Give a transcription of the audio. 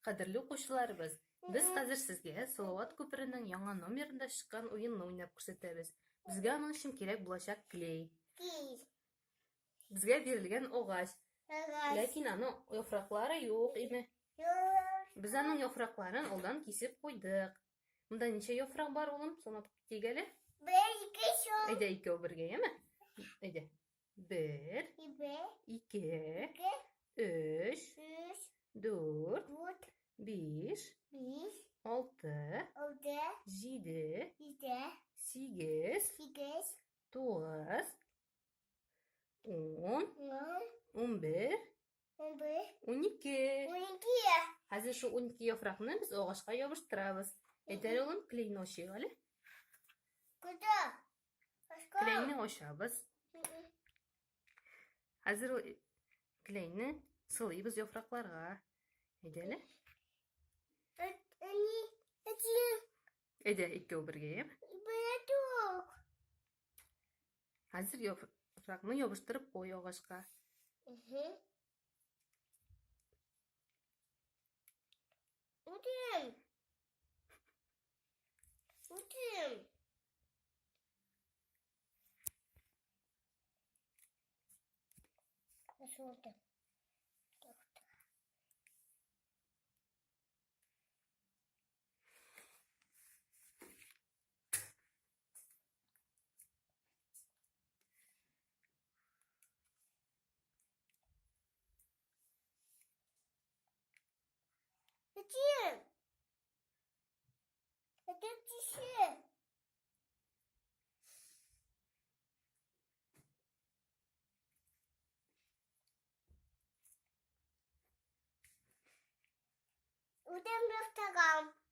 Кадерле укучыларыбыз, без хәзер сезгә Салават күперенең яңа номерында чыккан уенны уйнап күрсәтәбез. Безгә аның өчен кирәк булачак клей. Безгә бирелгән агач. Ләкин аның яфраклары юк име. Без аның яфракларын алдан кисеп куйдык. Монда ничә яфрак бар, улым? Санап китик әле. Бер, ике, өч. Әйдә, икәү бергә, яме? Әйдә. Бер, ике, өч, дүрт, биш, алты, җиде, сигез, тугыз, ун, 11, 12. Хәзер шул 12 яфракны без агачка ябыштырабыз. Әйдә, улым, клейны ачыйк әле. Куда? Клейны ачабыз. Хәзер ул клейны сылыйбыз яфракларга. Әйдә әле. Әйдә, икәү бергә, яме? Хәзер яфракны ябыштырып куй агачка. Үтем. Үтем. Nasıl oldu? Үтем. Үтем тише. Үтем яфтагам.